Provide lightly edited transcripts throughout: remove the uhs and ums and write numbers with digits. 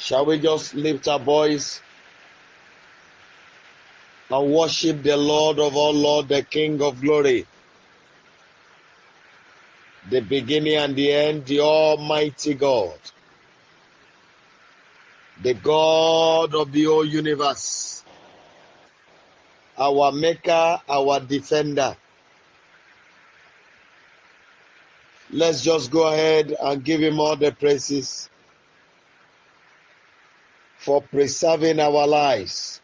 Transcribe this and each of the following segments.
Shall we just lift our voice and worship the Lord of all Lord, the King of glory, the beginning and the end, the Almighty God, the God of the whole universe, our Maker, our Defender. Let's just go ahead and give him all the praises for preserving our lives,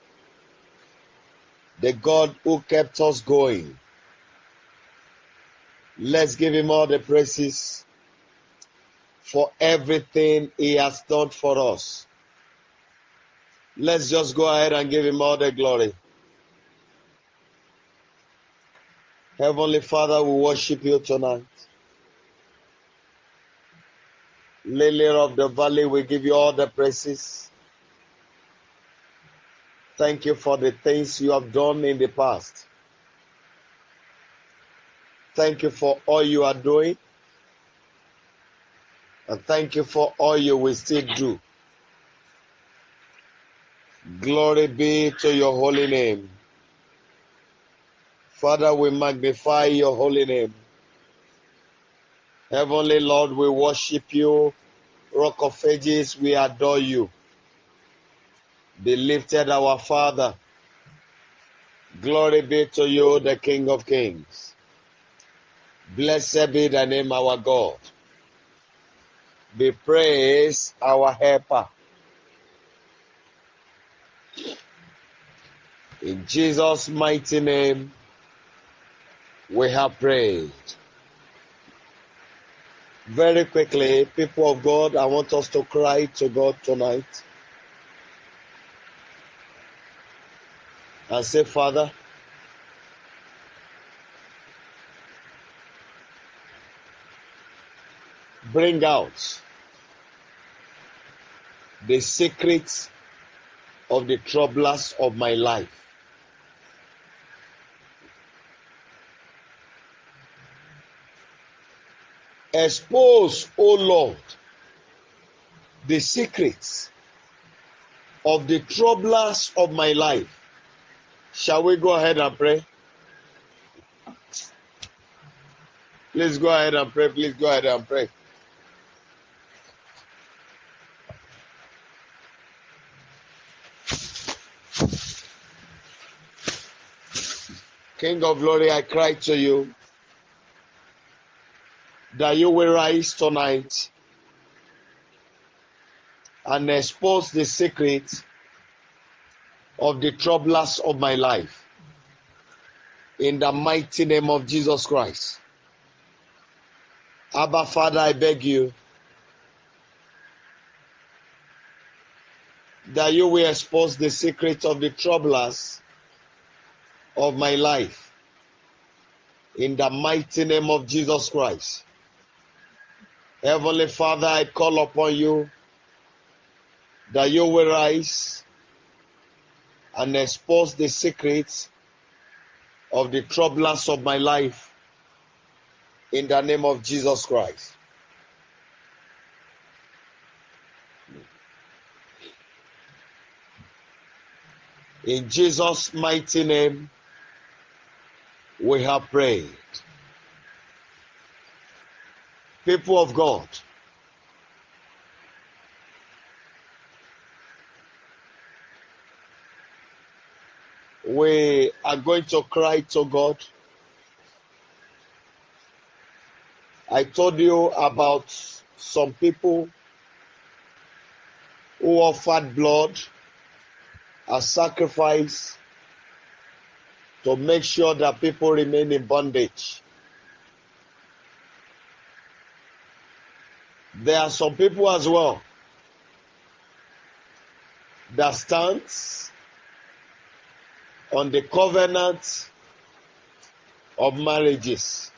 the God who kept us going. Let's give him all the praises for everything he has done for us. Let's just go ahead and give him all the glory. Heavenly Father, we worship you tonight. Lily of the valley, we give you all the praises. Thank you for the things you have done in the past. Thank you for all you are doing. And thank you for all you will still do. Glory be to your holy name. Father, we magnify your holy name. Heavenly Lord, we worship you. Rock of Ages, we adore you. Be lifted, our Father. Glory be to you, the King of Kings. Blessed be the name, our God. Be praised, our helper. In Jesus' mighty name, we have prayed. Very quickly, people of God, I want us to cry to God tonight and say, Father, bring out the secrets of the troublers of my life. Expose, O Lord, the secrets of the troublers of my life. Shall we go ahead and pray? Please go ahead and pray. Please go ahead and pray. King of glory, I cry to you that you will rise tonight and expose the secret of the troublers of my life. In the mighty name of Jesus Christ. Abba, Father, I beg you that you will expose the secret of the troublers of my life. In the mighty name of Jesus Christ. Heavenly Father, I call upon you that you will rise and expose the secrets of the troublers of my life in the name of Jesus Christ. In Jesus' mighty name, we have prayed. People of God, we are going to cry to God. I told you about some people who offered blood as sacrifice to make sure that people remain in bondage. There are some people as well that stands on the covenant of marriages.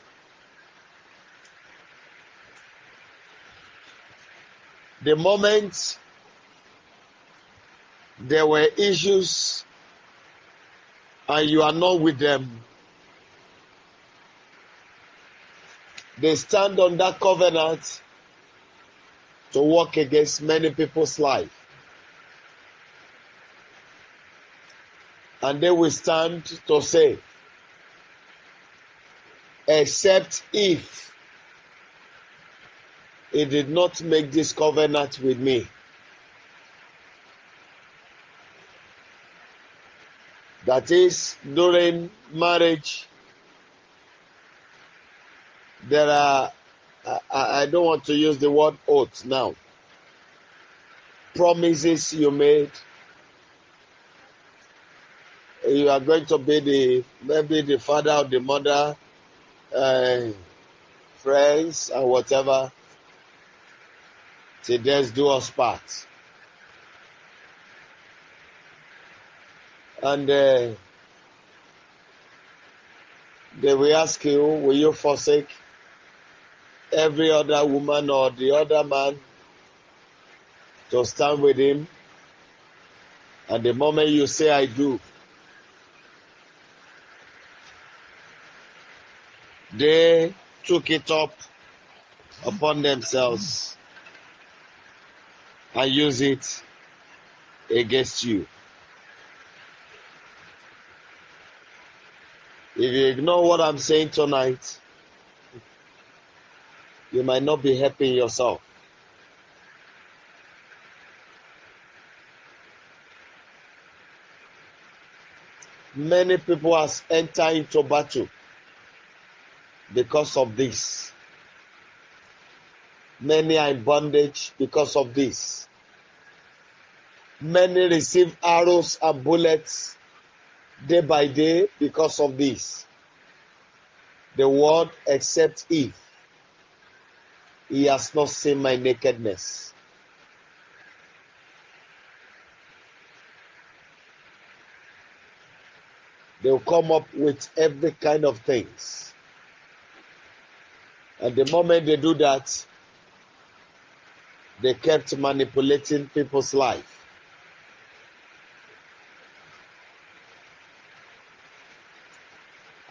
The moment there were issues and you are not with them, they stand on that covenant to work against many people's life. And they will stand to say, except if he did not make this covenant with me. That is, during marriage, there are, I don't want to use the word oath now, promises you made. You are going to be the maybe the father or the mother, friends and whatever, till death do us part. And they will ask you, will you forsake every other woman or the other man to stand with him? And the moment you say, I do, they took it up upon themselves and use it against you. If you ignore what I'm saying tonight, you might not be helping yourself. Many people have entered into battle because of this. Many are in bondage because of this. Many receive arrows and bullets day by day because of this. The word except if he has not seen my nakedness. They'll come up with every kind of things. And the moment they do that, they kept manipulating people's life.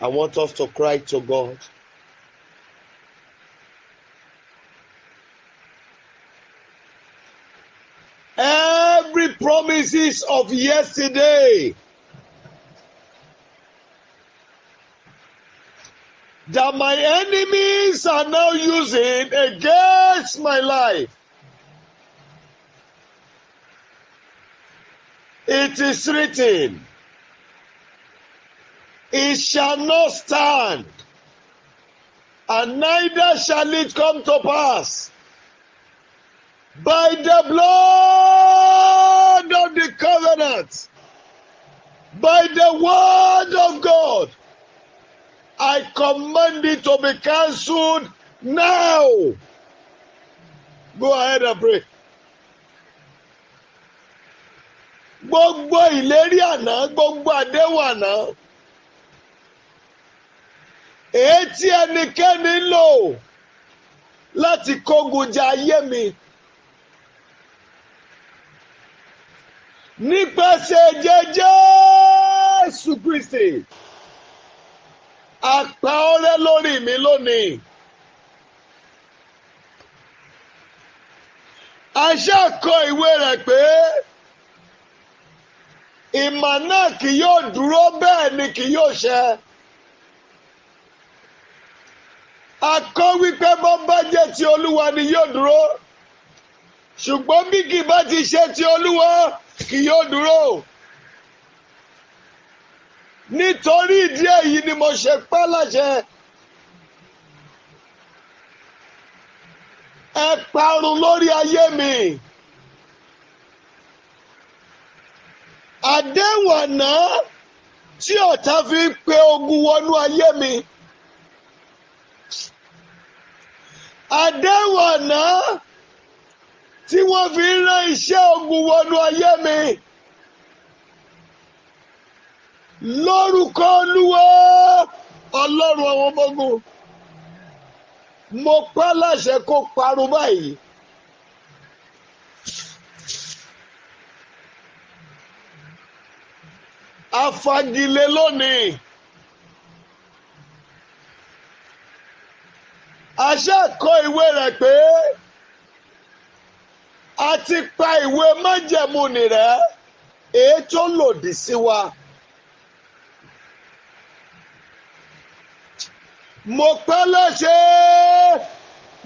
I want us to cry to God. Every promises of yesterday that my enemies are now using against my life, it is written, it shall not stand, and neither shall it come to pass. By the blood of the covenant, by the word of God, I command it to be cancelled now. Go ahead and pray. Gbogbo ìlérí àná, gbogbo àdéhùn àná, èyí tí ẹnikẹ́ni lò láti kógun ja ayé mi nípasẹ̀ ẹ̀jẹ̀ Jésù Kristi, a pa ọ́ rẹ́ lórí mi lónìí. A ṣáà kọ ìwé rẹ̀ pé ìmọ̀ náà kì yóò dúró, bẹ́ẹ̀ ni kì yóò ṣẹ. A kọ wípé bó bá jẹ́ ti Olúwa ni yóò dúró, ṣùgbọ́n bí kì bá ti ṣe ti Olúwa kì yóò dúró. Nítorí ìdí èyí ni mo ṣe pa láṣẹ. Ẹ parun lórí ayé mi. Àdéhùn àná tí ọ̀tá fi ń pe ogun wọnú ayé mi. Àdéhùn àná tí wọ́n fi ń rán iṣẹ́ ogun wọnú ayé mi. Lórúkọ Olúwa Ọlọ́run àwọn ọmọ ogun, mo pa láṣẹ kó parun báyìí. Afagilé lónìí. Àṣà kọ ìwé rẹ̀ pé a ti pa ìwé májẹ̀mú nì rẹ́ èyí tó lòdì sí wa. Mo pa á láṣẹ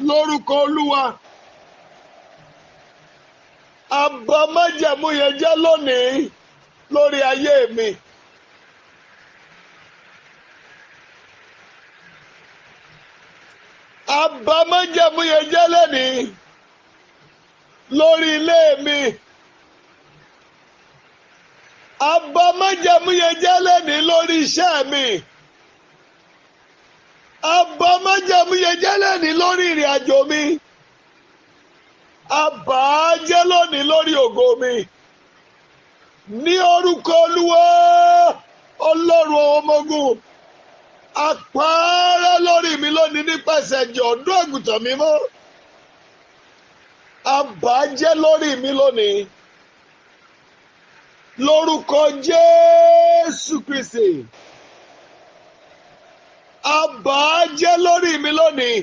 lórúkọ Olúwa. A ba májẹ̀mú yẹn jẹ́ lónìí lórí ayé mi. A ba májẹ̀mú yẹn jẹ́ lónìí lórí ilé mi. A ba májẹ̀mú yẹn jẹ́ lónìí lórí iṣẹ́ mi. A ba májẹ̀mú yẹn jẹ́ lónìí lórí ìrìn àjò mi. A bà á jẹ́ lónìí lórí ògo mi. Ní orúkọ Olúwa Ọlọ́run ọmọ ogun, a pa á rẹ́ lórí mi lónìí nípasẹ̀ ẹ̀jẹ̀ ọ̀dọ́ àgùntàn mímọ́. A bà á jẹ́ lórí mi lónìí. Lórúkọ Jésù Kristi. A bà á jẹ́ lórí mi lónìí.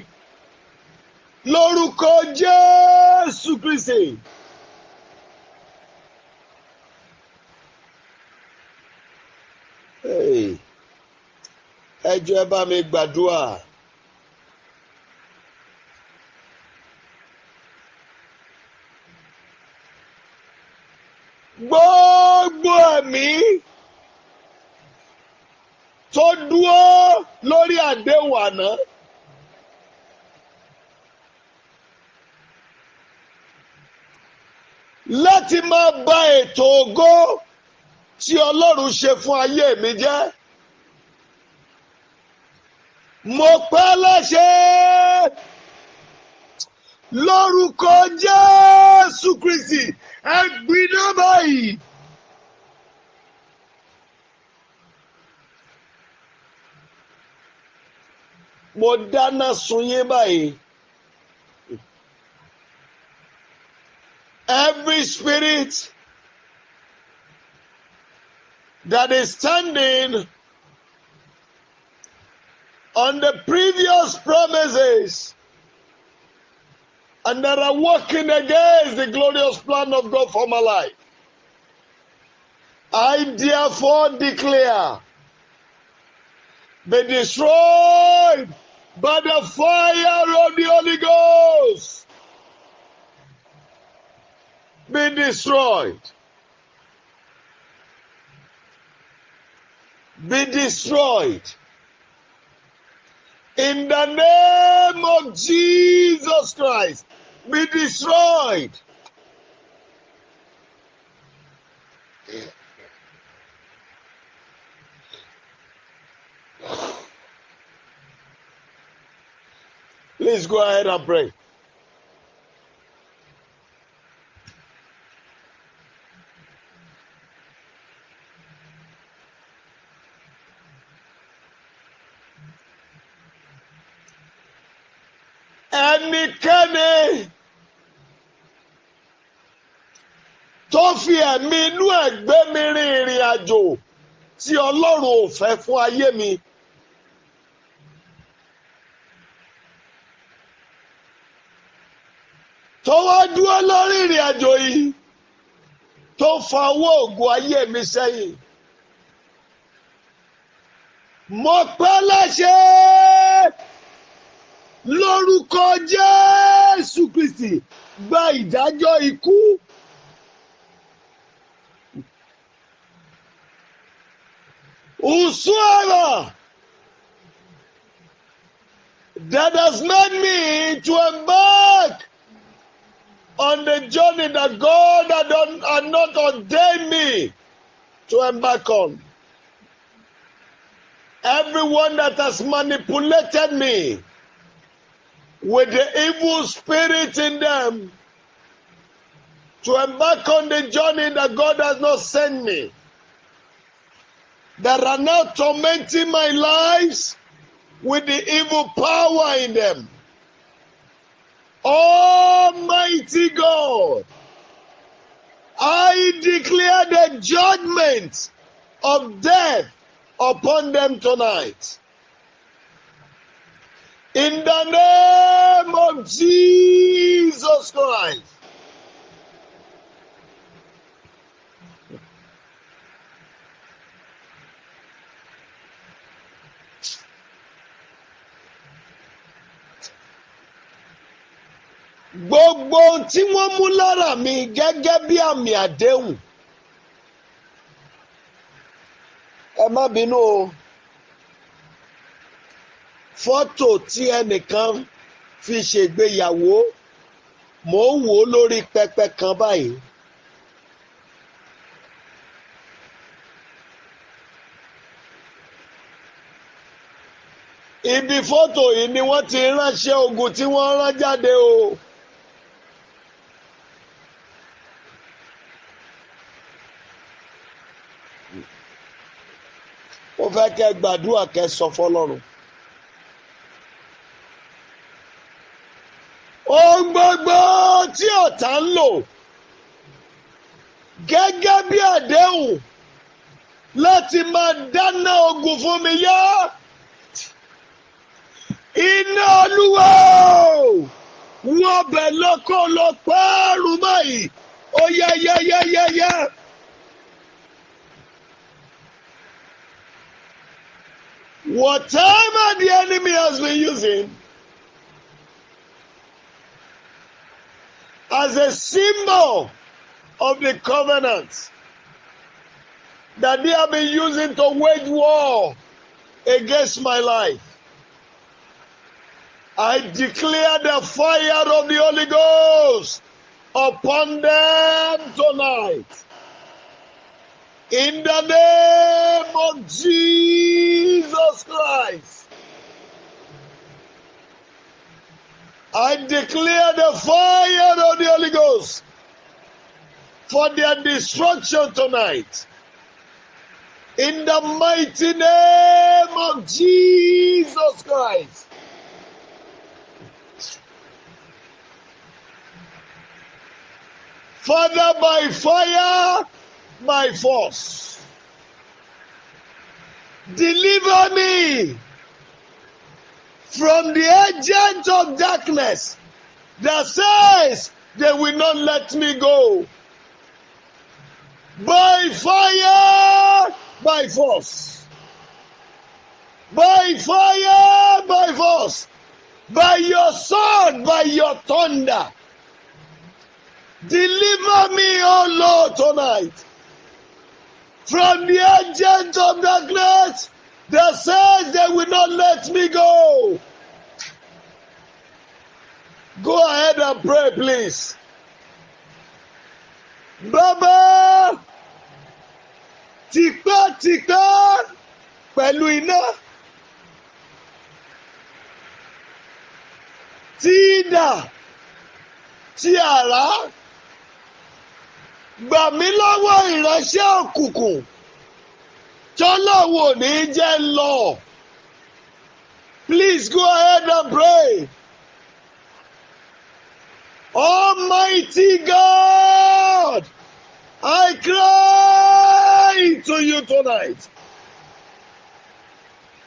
Lórúkọ Jésù Kristi. Hey. Ẹ jọ̀ọ́, ẹ bá mi gbàdúrà. Gbogbo ẹ̀mí tó dúró lórí àdéhùn àná, láti máa ba ètò ògo tí Ọlọ́run ṣe fún ayé mi jẹ́. Mo pa á láṣẹ lórúkọ Jésù Kristi, ẹ gbiná báyìí. Mo dáná sun yín báyìí. Every spirit that is standing on the previous promises and that are working against the glorious plan of God for my life, I therefore declare, be destroyed by the fire of the Holy Ghost. Be destroyed. Be destroyed. In the name of Jesus Christ, be destroyed. Please go ahead and pray. Ẹnikẹ́ni tó fi ẹ̀mí inú ẹ̀ gbé mi rin ìrìn àjò tí Ọlọ́run ò fẹ́ fún ayé mi, tó wá dúró lórí ìrìn àjò yìí, tó fa owó ògùn ayé mi sẹ́yìn, mo pa á láṣẹ lórúkọ Jésù Kristi, gba ìdájọ́ ikú. Whosoever that has made me to embark on the journey that God had not ordained me to embark on, everyone that has manipulated me with the evil spirit in them to embark on the journey that God has not sent me, that are now tormenting my lives with the evil power in them, Almighty God, I declare the judgment of death upon them tonight. In the name of Jesus Christ. Gbogbo ohun tí wọ́n mú lára mi gẹ́gẹ́ bí àmì àdéhùn. Ẹ má bínú o. Fọ́tò tí ẹnìkan fi ṣègbéyàwó, mò ń wò ó lórí pẹpẹ kan báyìí. Ibi fọ́tò yìí ni wọ́n ti ránṣẹ́ ogun tí wọ́n rán jáde o. Mo fẹ́ kẹ́ gbàdúrà, kẹ́ sọ fọ́lọ́run. Ohun gbogbo tí ọ̀tá ń lò gẹ́gẹ́ bí àdéhùn láti máa dáná ogun fún mi yá. Iná Olúwa, wọ́n bẹ̀ lọ́kọ́ lọ pààrùn báyìí. Ó yá yá yá yá yá. Whatever the enemy has been using as a symbol of the covenant that they have been using to wage war against my life, I declare the fire of the Holy Ghost upon them tonight. In the name of Jesus Christ, I declare the fire of the Holy Ghost for their destruction tonight. In the mighty name of Jesus Christ. Father, by fire, by force, deliver me from the agent of darkness that says they will not let me go. By fire, by force. By fire, by force. By your sword, by your thunder. Deliver me, O Lord, tonight from the agent of darkness that says they will not let me go. Go ahead and pray, please. Bàbá, tipátipá pẹ̀lú iná, tí idà, tí àrá, gbà mí lọ́wọ́ ìránṣẹ́ òkùnkùn tó lóun ò ní jẹ́ lọ. Please go ahead and pray. Almighty God, I cry to you tonight.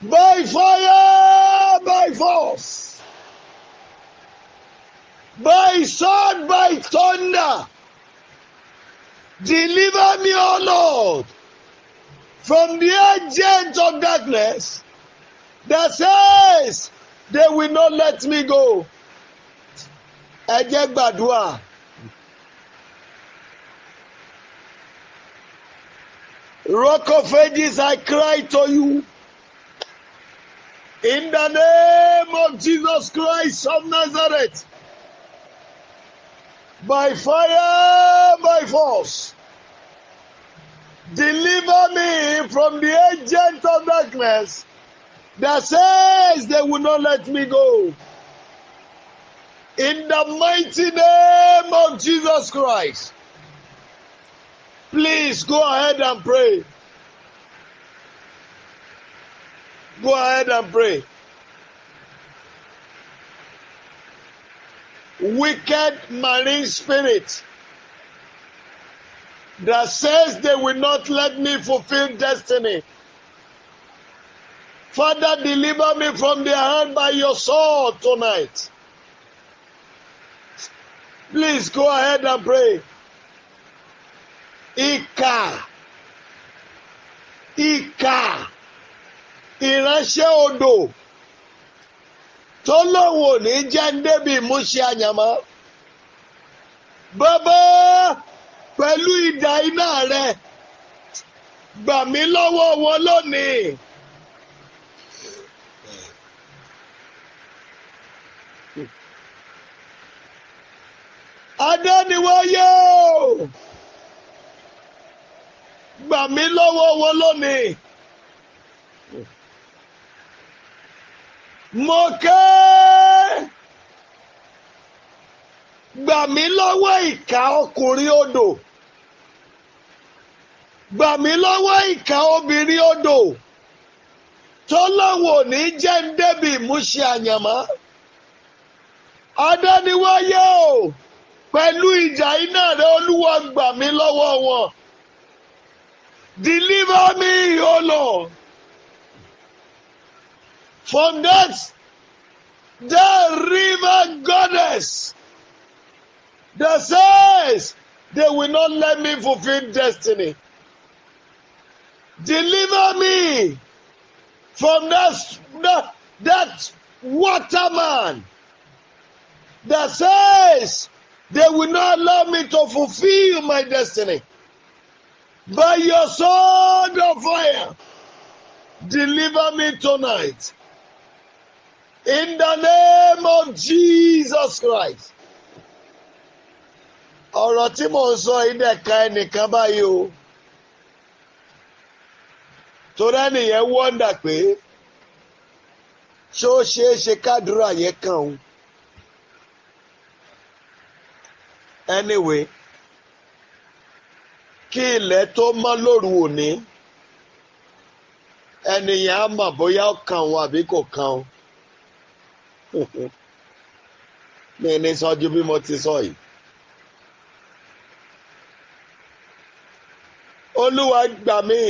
By fire, by force, by sword, by thunder, deliver me, O Lord, from the agent of darkness that says they will not let me go. Ẹ jẹ́ gbàdúrà. Rock of Ages, I cry to you. In the name of Jesus Christ of Nazareth, by fire, by force, deliver me from the agent of darkness that says they will not let me go. In the mighty name of Jesus Christ. Please go ahead and pray. Go ahead and pray. Wicked marine spirit that says they will not let me fulfill destiny. Father, deliver me from their hand by your sword tonight. Please go ahead and pray. Ìkà, ìkà, ìránṣẹ́ odò tó lóun ò ní jẹ́ ń débi ìmúṣẹ àyànmọ́. Bàbá, pẹ̀lú idà iná rẹ, gbà mí lọ́wọ́ wọn lónìí. Adániwáyé o, gbà mí lọ́wọ́ wọn lónìí. Mo ké, gbà mí lọ́wọ́ ìkà ọkùnrin odò, gbà mí lọ́wọ́ ìkà obìnrin odò tó láwọn ò ní jẹ́ ń débi ìmúṣẹ àyànmọ́. Adániwáyé o, pẹ̀lú idà iná rẹ, Olúwa, gbà mí lọ́wọ́ wọn. Deliver me, O Lord, from that river goddess that says they will not let me fulfill destiny. Deliver me from that waterman that says they will not allow me to fulfill my destiny. By your sword of fire, deliver me tonight. In the name of Jesus Christ. Ọ̀rọ̀ tí mò ń sọ yìí dẹ̀ ka ẹnìkan báyìí o. Torí ẹnìyẹn wonder pé ṣé ó ṣeé ṣe kádùúrà yẹn kàn òun. Anyway, kí ilẹ̀ tó mọ́ lóru òní, ẹnìyẹn á mọ̀ bóyá ó kàn òun àbí kò kàn òun. Mi ní sọ́jú bí mo ti sọ yìí. Olúwa, gbà mí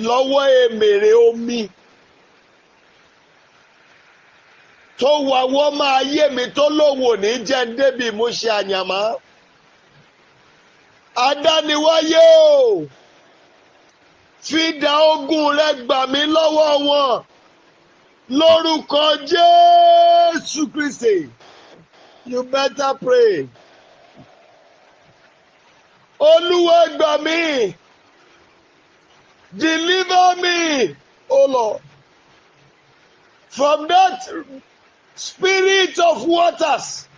lọ́wọ́ èmèrè omi tó wàwọ́ máa yé mi tó lòun ò ní jẹ́ ń débi ìmúṣẹ àyànmọ́. Adániwáyé o, fìdá ogun rẹ gbà mí lọ́wọ́ wọn lórúkọ Jésù Kristi. You better pray. Olúwa, gbà mí. Deliver me, O Lord, from that spirit of waters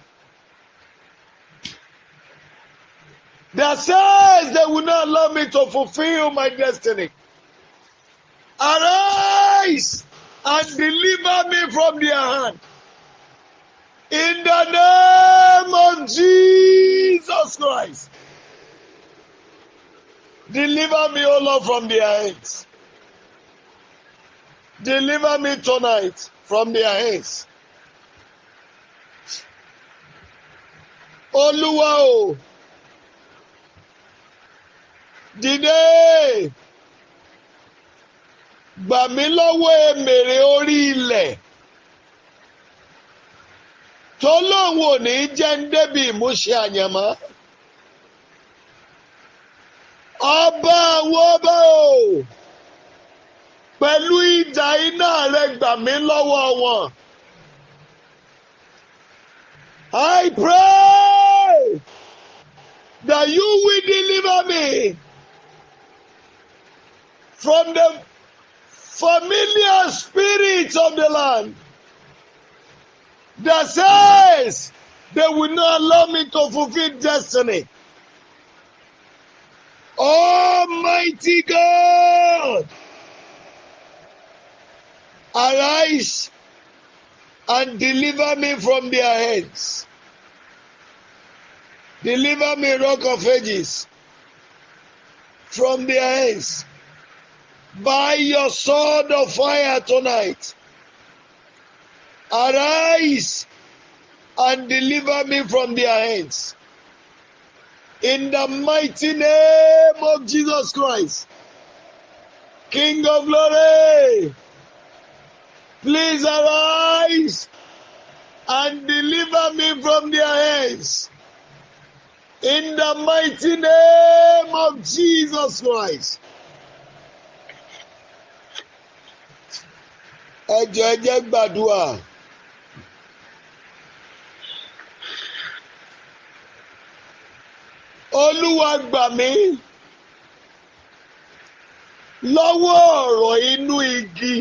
that says they will not allow me to fulfill my destiny. Arise and deliver me from their hand. In the name of Jesus Christ. Deliver me, O Lord, from their hands. Deliver me tonight from their hands. Olúwa o, dìde, gbà mí lọ́wọ́ èmèrè orí ilẹ̀ tó lóun ò ní jẹ́ ń débi ìmúṣẹ àyànmọ́. Ọba àwọn ọba o, pẹ̀lú idà iná rẹ gbà mí lọ́wọ́ wọn. I pray that you will deliver me from the familiar spirits of the land that says they will not allow me to fulfill destiny. Almighty God, arise and deliver me from their hands. Deliver me, Rock of Ages, from their hands. By your sword of fire tonight, arise and deliver me from their hands. In the mighty name of Jesus Christ, King of glory, please arise and deliver me from their hands. In the mighty name of Jesus Christ. Ẹ jọ̀ọ́, ẹ jẹ́ gbàdúrà. Olúwa, gbà mí lọ́wọ́ ọ̀rọ̀ inú igi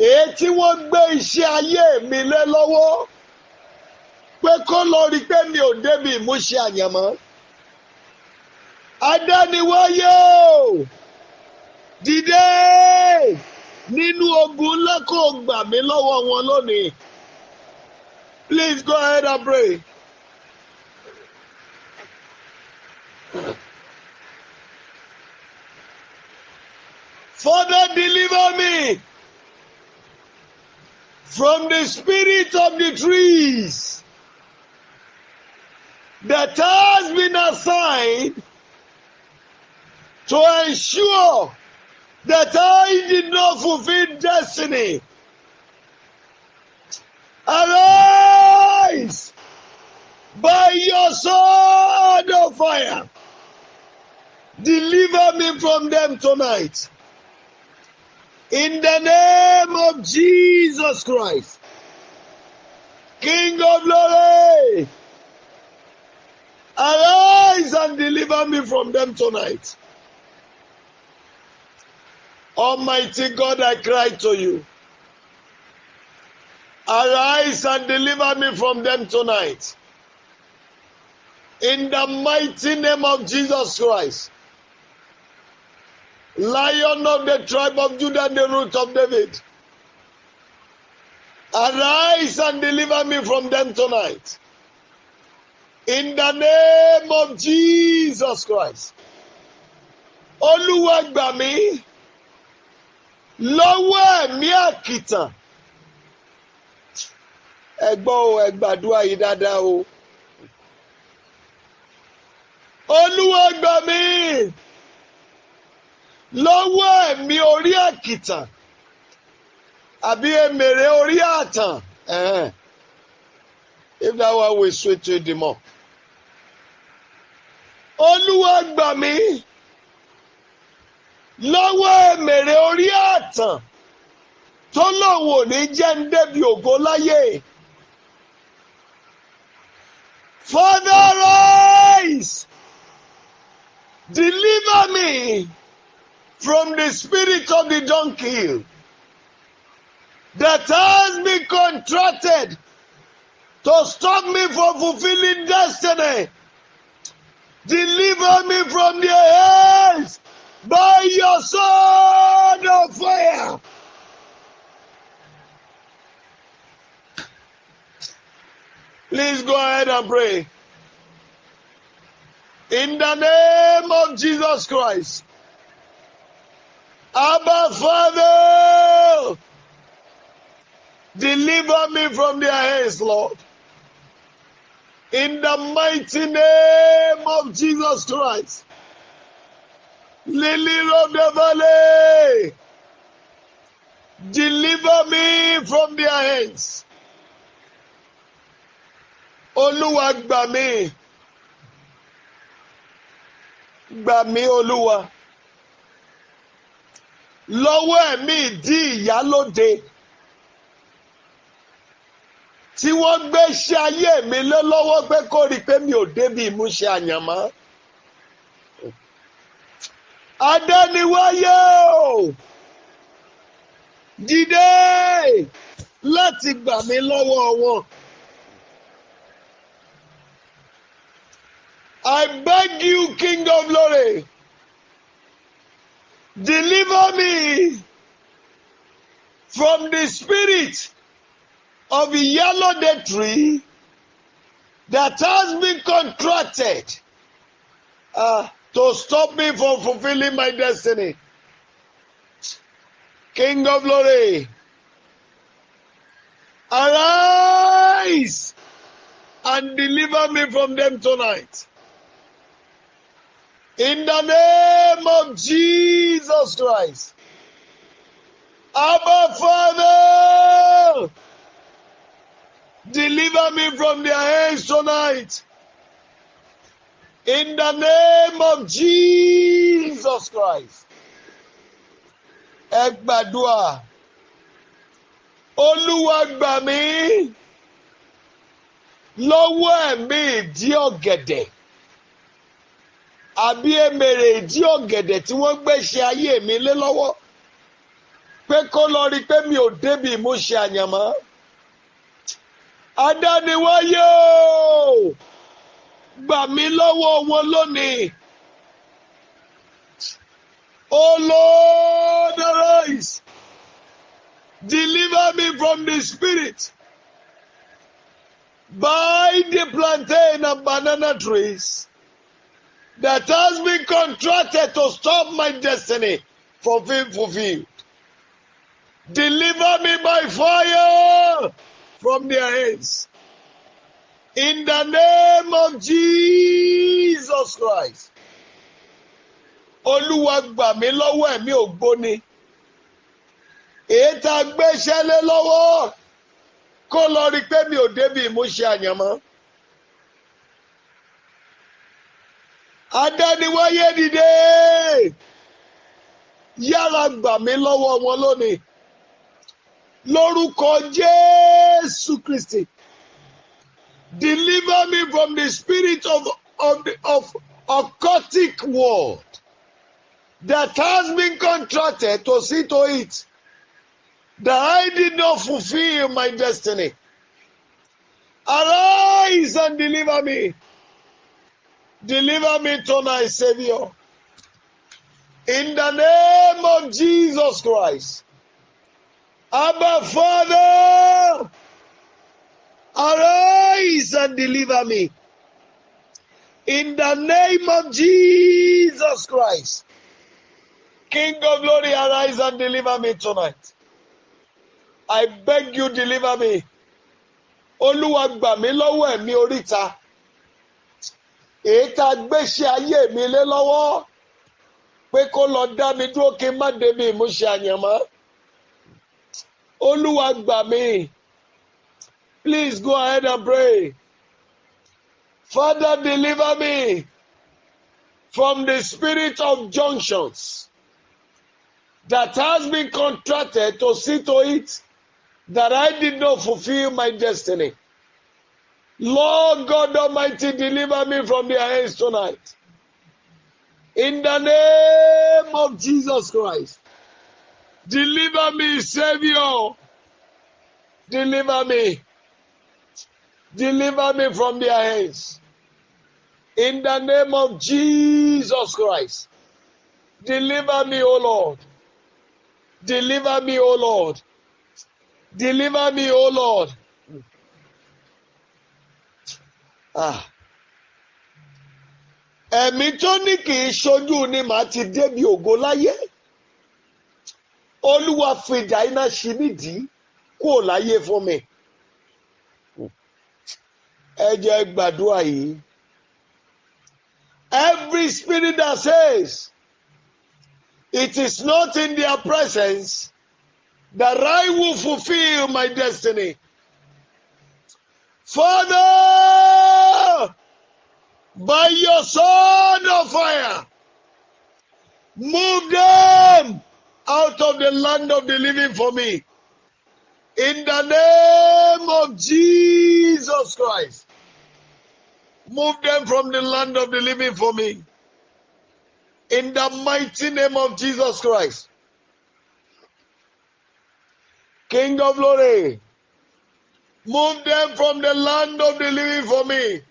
èyí tí wọ́n gbé iṣẹ́ ayé mi lé lọ́wọ́ pé kó lọ rí pé mi ò débi ìmúṣẹ àyànmọ́. Adániwáyé o, dìde nínú ogun ńlá kó gbà mí lọ́wọ́ wọn lónìí. Please go ahead and pray. Father, deliver me from the spirit of the trees that has been assigned to ensure that I did not fulfill destiny. Arise by your sword of fire. Deliver me from them tonight. In the name of Jesus Christ, King of glory, arise and deliver me from them tonight. Almighty God, I cry to you. Arise and deliver me from them tonight. In the mighty name of Jesus Christ, Lion of the tribe of Judah and the root of David, arise and deliver me from them tonight. In the name of Jesus Christ. Olúwa, gbà mí lọ́wọ́ ẹ̀mí àkìtàn. Ẹ gbọ́ o, ẹ gbàdúrà yìí dáadáa o. Olúwa, gbà mí lọ́wọ́ ẹ̀mí orí àkìtàn àbí èmèrè orí àtàn. If that one will switch to the more. Olúwa, gbà mí lọ́wọ́ èmèrè orí àtàn tó lòun ò ní jẹ́ ń débi ògo láyé. Father, arise! Deliver me from the spirit of the donkey that has been contracted to stop me from fulfilling destiny. Deliver me from their hands by your sword of fire. Please go ahead and pray. In the name of Jesus Christ. Abba Father, deliver me from their hands, Lord. In the mighty name of Jesus Christ. Lily of the valley, deliver me from their hands. Olúwa, gbà mí. Gbà mí, Olúwa. Lọ́wọ́ ẹ̀mí ìdí ìyálóde tí wọ́n gbé ṣe ayé mi lé lọ́wọ́ pé kó rí i pé mi ò débi ìmúṣẹ àyànmọ́. Adániwáyé o, dìde láti gbà mí lọ́wọ́ wọn. I beg you, King of glory, deliver me from the spirit of the yellow tree that has been contracted to stop me from fulfilling my destiny. King of glory, arise and deliver me from them tonight. In the name of Jesus Christ. Abba Father, deliver me from their hands tonight. In the name of Jesus Christ. Ẹ gbàdúrà. Olúwa, gbà mí Lọ́wọ́ ẹ̀mí ìdí ọ̀gẹ̀dẹ̀ àbí emèrè ìdí ọ̀gẹ̀dẹ̀ tí wọ́n gbé ṣe ayé mi lé lọ́wọ́ pé kó lọ rí i pé mi ò débi ìmúṣẹ àyànmọ́. Adániwáyé o, gbà mí lọ́wọ́ wọn lónìí. O Lord, arise. Deliver me from the spirit by the plantain and banana trees that has been contracted to stop my destiny from being fulfilled. Deliver me by fire from their hands. In the name of Jesus Christ. Olúwa, gbà mí lọ́wọ́ ẹ̀mí ògbóni. Èyí tá a gbéṣẹ́ lé lọ́wọ́ kó lọ rí i pé mi ò débi ìmúṣẹ àyànmọ́. Adániwáyé, dìde. Yára gbà mí lọ́wọ́ wọn lónìí. Lórúkọ Jésù Kristi. Deliver me from the spirit of occultic world that has been contracted to see to it that I did not fulfill my destiny. Arise and deliver me. Deliver me tonight, Savior. In the name of Jesus Christ. Abba Father, arise and deliver me. In the name of Jesus Christ. King of glory, arise and deliver me tonight. I beg you, deliver me. Olúwa, gbà mí lọ́wọ́ ẹ̀mí oríta. Èyí tá a gbéṣẹ́ ayé mi lé lọ́wọ́ pé kó lọ dá mi dúró kí n má débi ìmúṣẹ àyànmọ́. Olúwa, gbà mí. Please go ahead and pray. Father, deliver me from the spirit of junctions that has been contracted to see to it that I did not fulfill my destiny. Lord God Almighty, deliver me from their hands tonight. In the name of Jesus Christ. Deliver me, Savior. Deliver me. Deliver me from their hands. In the name of Jesus Christ. Deliver me, O Lord. Deliver me, O Lord. Deliver me, O Lord. Ah. Ẹ̀mí tó ní kì í ṣojú ni màá ti débi ògo láyé. Olúwa, fìdà iná ṣí nídìí kúrò láyé fún mi. Ẹ jẹ́ gbàdúrà yìí. Every spirit that says it is not in their presence that I will fulfill my destiny. Father, by your sword of fire, move them out of the land of the living for me. In the name of Jesus Christ, move them from the land of the living for me. In the mighty name of Jesus Christ. King of glory, move them from the land of the living for me.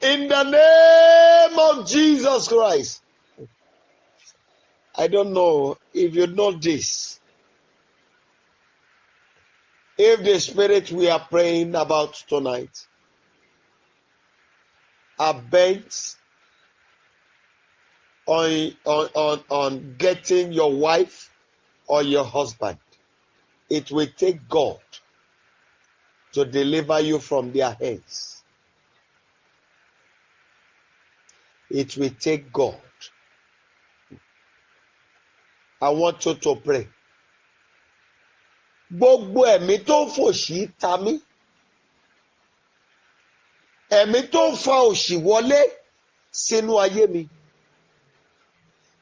In the name of Jesus Christ. I don't know if you know this. If the spirit we are praying about tonight are bent on getting your wife or your husband, it will take God to deliver you from their hands. It will take God. I want you to pray. Gbogbo ẹ̀mí tó ń fòṣì ta mí, ẹ̀mí tó ń fa òṣì wọlé sínú ayé mi.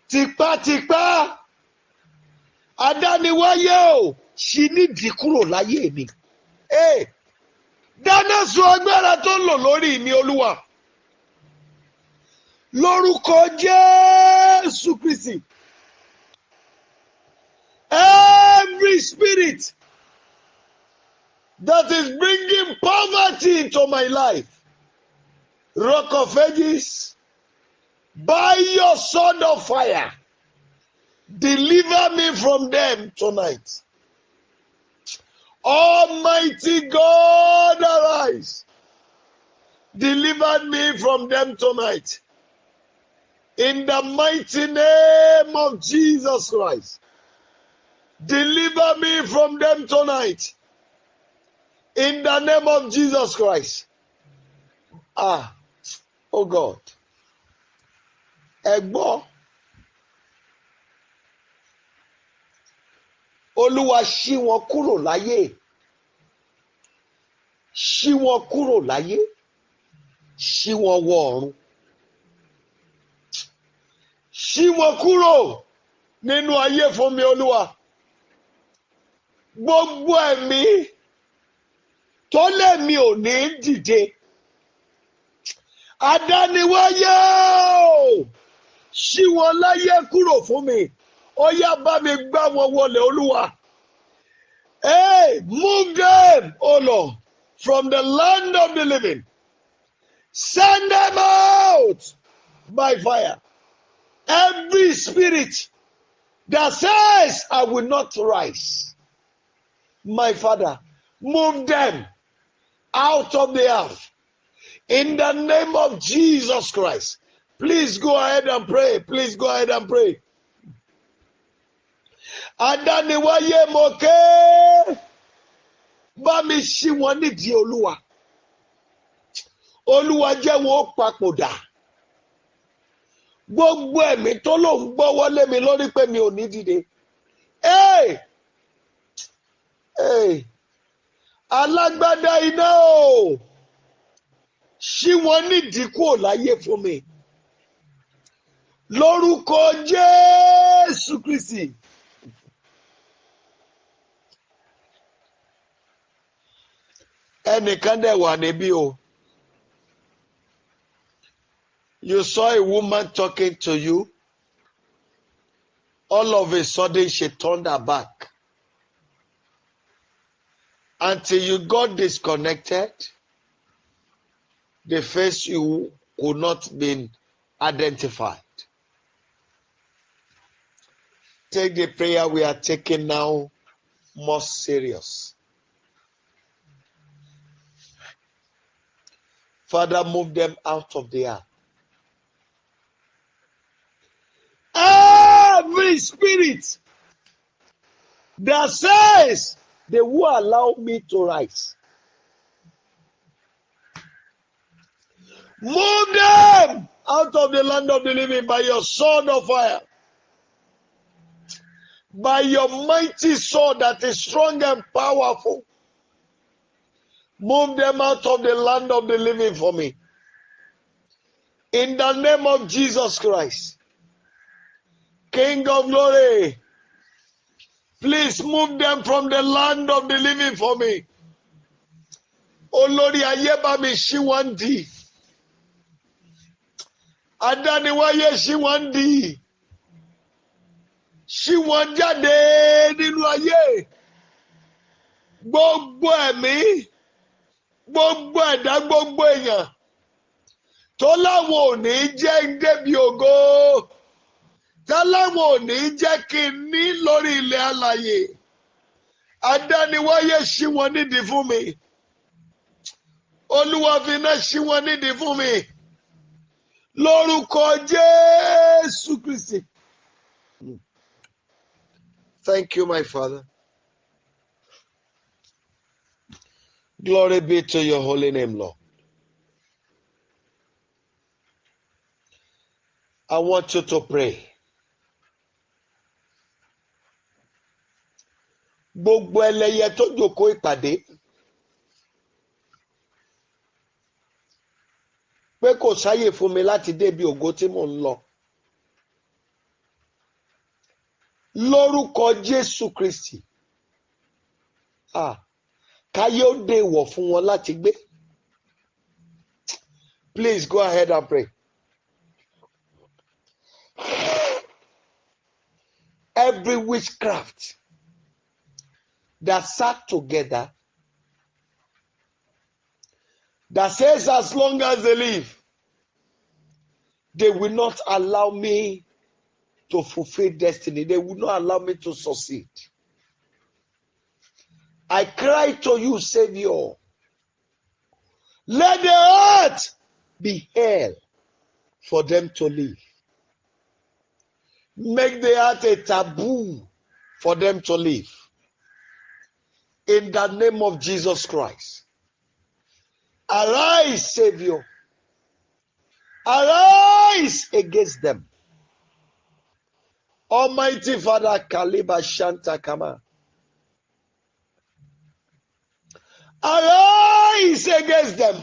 Tipátipá, adániwáyé o, ṣí nídìí kúrò láyé mi. Hey, Dáná sun agbára tó ń lò lórí mi, Olúwa. Lórúkọ Jésù Kristi. Every spirit that is bringing poverty into my life, Rock of Ages, by your sword of fire, deliver me from them tonight. Almighty God, arise. Deliver me from them tonight. In the mighty name of Jesus Christ. Deliver me from them tonight. In the name of Jesus Christ. Ah, oh God. Ẹ gbọ́. Olúwa, ṣí wọn kúrò láyé. Ṣí wọn kúrò láyé. Ṣí wọn wọ ọ̀run. Ṣí wọn kúrò nínú ayé fún mi, Olúwa. Gbogbo ẹ̀mí tó lèmi ò ní dìde. Adániwáyé o! Ṣí wọn láyé kúrò fún mi. Ó yá, bá mi gbá wọn wọlé, Olúwa. Hey, move them, O Lord, from the land of the living. Send them out by fire. Every spirit that says, "I will not rise," my Father, move them out of the earth. In the name of Jesus Christ. Please go ahead and pray. Please go ahead and pray. Adániwáyé, mo ké, bá mi ṣí wọn nídìí, Olúwa. Olúwa, jẹ́ wọn ó papòdà. Gbogbo ẹ̀mí tó lòun gbọ́wọ́ lé mi lórí pé mi ò ní dìde. Hey! Hey! Alágbádá iná o, ṣí wọn nídìí kúrò láyé fún mi. Lórúkọ Jésù Kristi. Ẹnìkan dẹ̀ wà níbí o. You saw a woman talking to you. All of a sudden, she turned her back. Until you got disconnected, the face you could not be identified. Take the prayer we are taking now more serious. Father, move them out of the earth. Every spirit that says they will allow me to rise, move them out of the land of the living by your sword of fire. By your mighty sword that is strong and powerful. Move them out of the land of the living for me. In the name of Jesus Christ. King of glory, please move them from the land of the living for me. Olórí ayé, bá mi ṣí wọn nídìí. Adániwáyé, ṣí wọn nídìí. Ṣí wọn jáde nínú ayé. Gbogbo ẹ̀mí, gbogbo ẹ̀dá, gbogbo èèyàn tó láwọn ò ní jẹ́ ń débi ògo, tó láwọn ò ní jẹ́ kí n ní lórí ilẹ̀ alàyè. Adániwáyé, ṣí wọn nídìí fún mi. Olúwa, fi iná ṣí wọn nídìí fún mi. Lórúkọ Jésù Kristi. Thank you, my Father. Glory be to your holy name, Lord. I want you to pray. Gbogbo ẹlẹ́yẹ tó jókòó ìpàdé pé kò sáyè fún mi láti débi ògo tí mò ń lọ. Lórúkọ Jésù Kristi. Ah, Káyé ó dèèwọ̀ fún wọn láti gbé. Please go ahead and pray. Every witchcraft that sat together that says as long as they live, they will not allow me to fulfill destiny. They will not allow me to succeed. I cry to you, Savior. Let the earth be hell for them to live. Make the earth a taboo for them to live. In the name of Jesus Christ. Arise, Savior. Arise against them. Almighty Father, Kaliba Shanta Kama. Arise against them.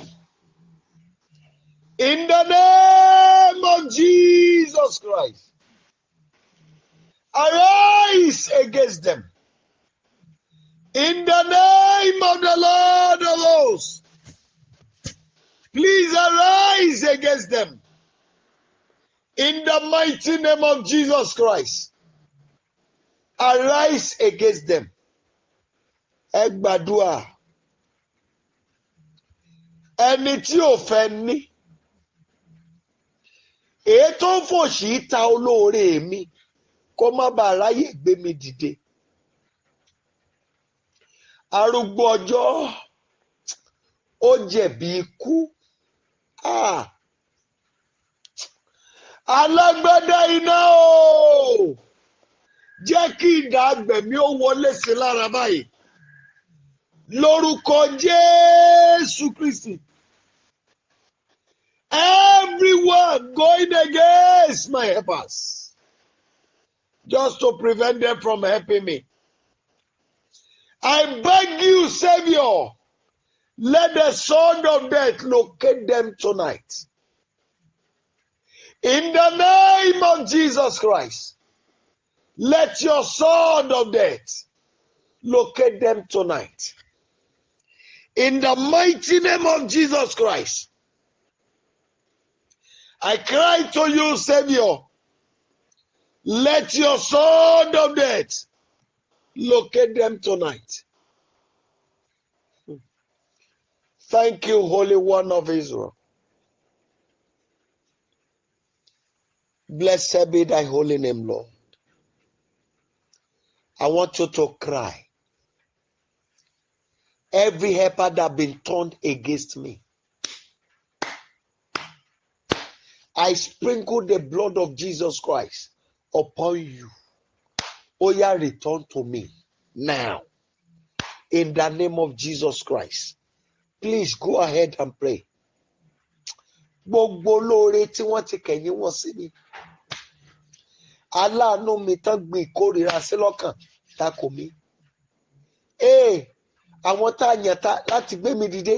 In the name of Jesus Christ. Arise against them. In the name of the Lord of hosts. Please arise against them. In the mighty name of Jesus Christ. Arise against them. Ẹ gbàdúrà. Ẹni tí ò fẹ́ ní. Èyí tó ń fòṣì ta olóore mi kó má bàa ráyè gbé mi dìde. Arúgbó ọjọ́ ó jẹ̀bi ikú. Ah. Alágbádá iná o! Jẹ́ kí idà agbẹ̀mí ó wọlé sí lára báyìí. Lórúkọ Jésù Kristi. Everyone going against my helpers, just to prevent them from helping me. I beg you, Savior, let the sword of death locate them tonight. In the name of Jesus Christ, let your sword of death locate them tonight. In the mighty name of Jesus Christ, I cry to you, Savior, let your sword of death locate them tonight. Thank you, Holy One of Israel. Blessed be thy holy name, Lord. I want you to cry. Every helper that been turned against me, I sprinkle the blood of Jesus Christ upon you. Oya, return to me now. In the name of Jesus Christ. Please go ahead and pray. Gbogbo olóore tí wọ́n ti kẹ̀yìn wọn sí mi. Aláàánú mi tán gbin ìkórìíra sí lọ́kàn tako mi. Ee, àwọn tá a yàn ta láti gbé mi dìde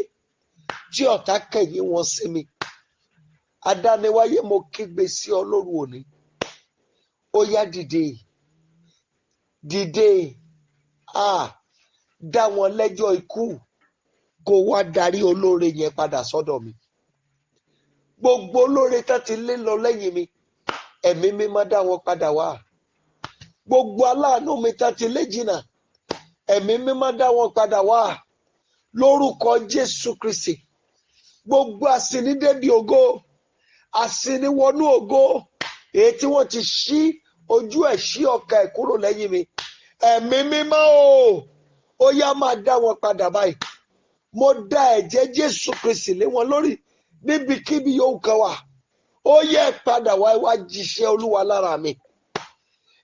tí ọ̀tá kẹ̀yìn wọn sí mi. Adániwáyé, mo kígbe sí ọ lóru òní. Ó yá, dìde. Dìde. Ah, dá wọn lẹ́jọ́ ikú kó wá darí olóore yẹn padà sọ́dọ̀ mi. Gbogbo olóore tán ti lé lọ lẹ́yìn mi, ẹ̀mí mímọ́ dá wọn padà wá. Gbogbo aláàánú mi tán ti lé jìnnà, ẹ̀mí mímọ́ dá wọn padà wá. Lórúkọ Jésù Kristi, gbogbo àsìnídébi ògo, àsìníwọnú ògo, èyí tí wọ́n ti ṣí ojú ẹ̀ ṣí ọkà ẹ̀ kúrò lẹ́yìn mi. Ẹ̀mí mímọ́ o, ó yá, máa dá wọn padà báyìí. Mo da ẹ̀jẹ̀ Jésù Kristi lé wọn lórí níbikíbi yóò kàn wá. Ó yẹ padà wá, ẹ wá jíṣẹ́ Olúwa lára mi.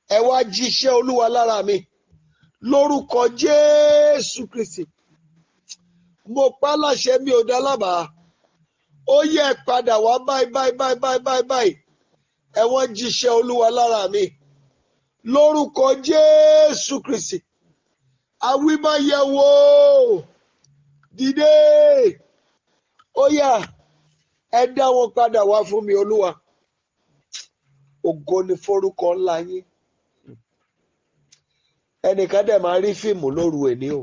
Ẹ wá jíṣẹ́ Olúwa lára mi. Lórúkọ Jésù Kristi. Mo pa á láṣẹ, mi ò dá lábàá. Ó yẹ padà wá báyìí báyìí báyìí báyìí báyìí báyìí. Ẹ wọ́n jíṣẹ́ Olúwa lára mi. Lórúkọ Jésù Kristi. Awímáyẹ̀wò dìde. Ó yá, ẹ dá wọn padà wá fún mi, Olúwa. Ògo ni forúkọ ńlá yín. Ẹnìkan dẹ̀ máa rí fíìmù lóru èní o.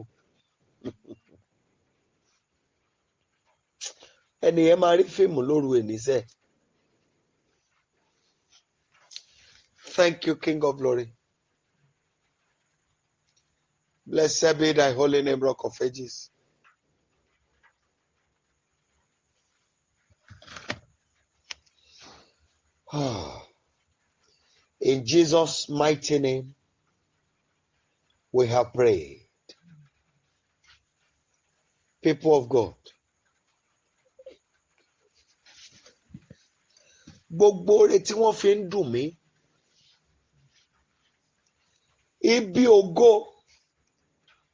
Ẹni yẹn máa rí fíìmù lóru èníṣẹ́. Thank you, King of Glory. Blessed be thy holy name, Rock of Ages. In Jesus' mighty name, we have prayed. People of God, gbogbo oore tí wọ́n fi ń dùn mí, ibi ògo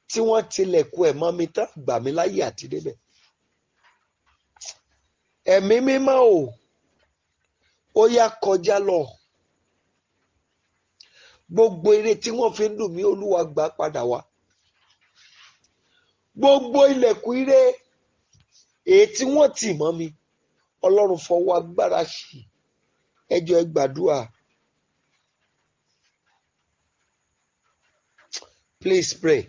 tí wọ́n tilẹ̀kùn ẹ̀ mọ́ mi tán gbà mí láyè àti débẹ̀. Ẹ̀mí mímọ́ o, ó yá kọjá lọ. Gbogbo ire tí wọ́n fi ń dùn mí, Olúwa gbà padà wá. Gbogbo ilẹ̀kùn ire èyí tí wọ́n tì mọ́ mi, Ọlọ́run fọwọ́ agbára ṣí. Ẹ jọ̀ọ́ ẹ gbàdúrà. Please pray.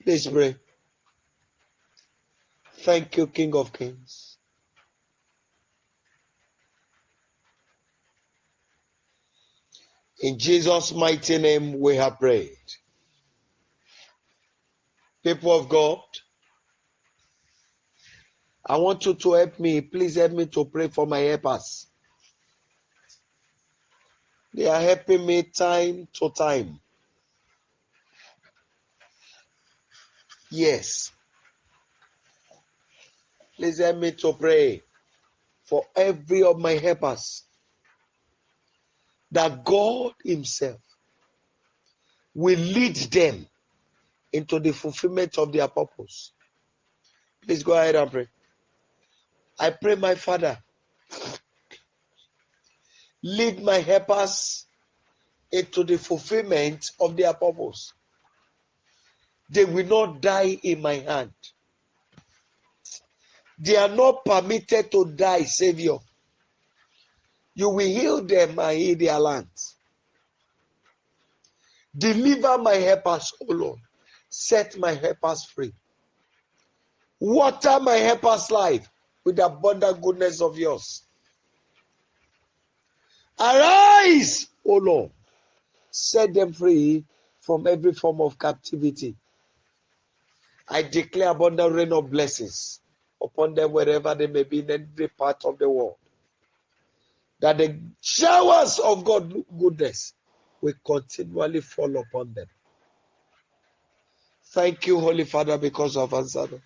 Please pray. Thank you, King of Kings. In Jesus' mighty name we have prayed. People of God, I want you to help me. Please help me to pray for my helpers. They are helping me time to time. Yes. Please help me to pray for every of my helpers, that God himself will lead them into the fulfillment of their purpose. Please go ahead and pray. I pray, my Father, lead my helpers into the fulfillment of their purpose. They will not die in my hand. They are not permitted to die, Savior. You will heal them and heal their lands. Deliver my helpers, O Lord. Set my helpers free. Water my helpers' life with the abundant goodness of yours. Arise, O Lord. Set them free from every form of captivity. I declare abundant rain of blessings upon them wherever they may be in every part of the world. That the showers of God's goodness will continually fall upon them. Thank you, Holy Father, because of answered us.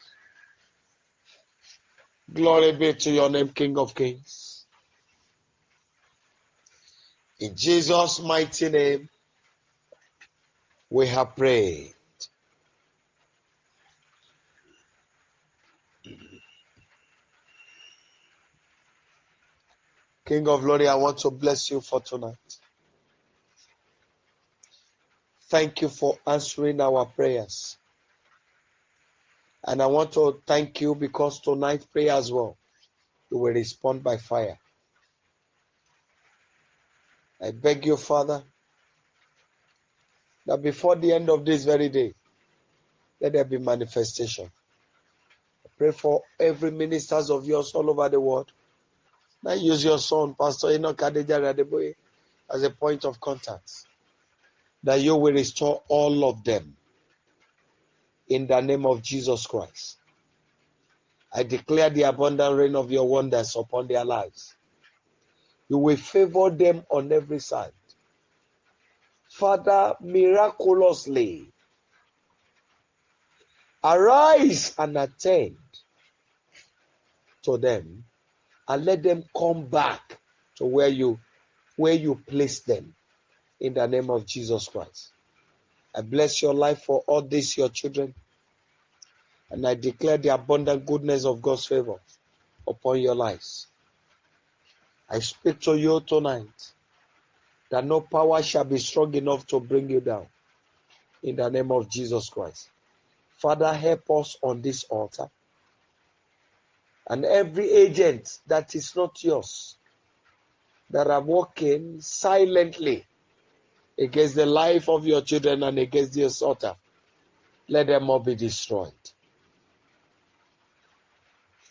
Glory be to your name, King of Kings. In Jesus' mighty name, we have prayed. King of Glory, I want to bless you for tonight. Thank you for answering our prayers. And I want to thank you because tonight's prayer as well, you will respond by fire. I beg you, Father, that before the end of this very day, let there be manifestation. I pray for every ministers of yours all over the world. Now use your son, Pastor Enoch Adejare Adeboye, as a point of contact, that you will restore all of them in the name of Jesus Christ. I declare the abundant rain of your wonders upon their lives. You will favor them on every side. Father, miraculously, arise and attend to them, and let them come back to where you place them, in the name of Jesus Christ. I bless your life for all this, your children, and I declare the abundant goodness of God's favor upon your lives. I speak to you tonight that no power shall be strong enough to bring you down, in the name of Jesus Christ. Father, help us on this altar. And every agent that is not yours, that are working silently against the life of your children and against this altar, let them all be destroyed.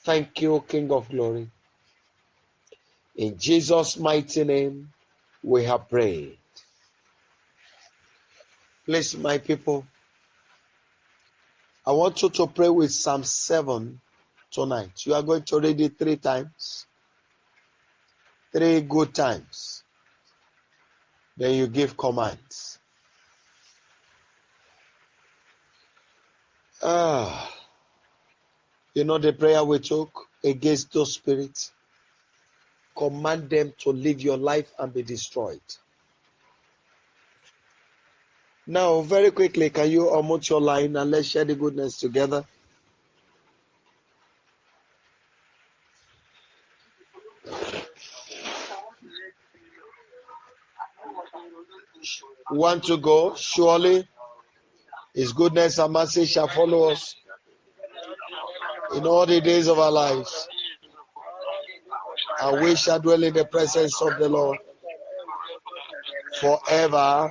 Thank you, King of Glory. In Jesus' mighty name, we have prayed. Please, my people, I want you to pray with Psalm 7 tonight. You are going to read it 3 times. 3 good times. Then you give commands. You know the prayer we took against those spirits? Command them to live your life and be destroyed. Now, very quickly, can you unmute your line and let's share the goodness together? Want to go? Surely His goodness and mercy shall follow us in all the days of our lives, and we shall dwell in the presence of the Lord forever.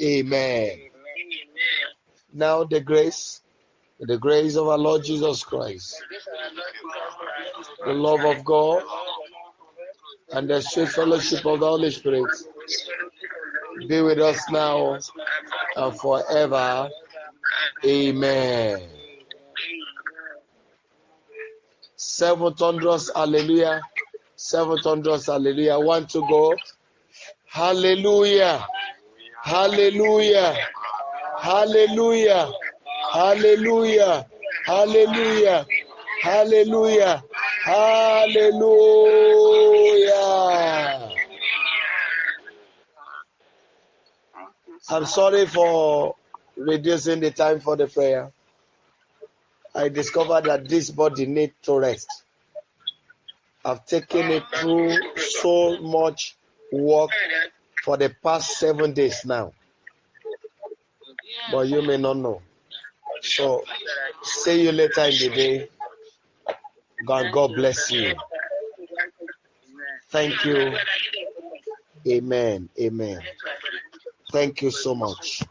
Amen. Now the grace of our Lord Jesus Christ, the love of God, and the sweet fellowship of the Holy Spirit be with us now and forever. Amen. 7 thunderous hallelujah. 7 thunderous hallelujah. 1 to go. Hallelujah. Hallelujah. Hallelujah. Hallelujah. Hallelujah. Hallelujah. Hallelujah. I'm sorry for reducing the time for the prayer. I discovered that this body needs to rest. I've taken it through so much work for the past 7 days now. But you may not know. So, see you later in the day. God bless you. Thank you. Amen. Amen. Thank you so much.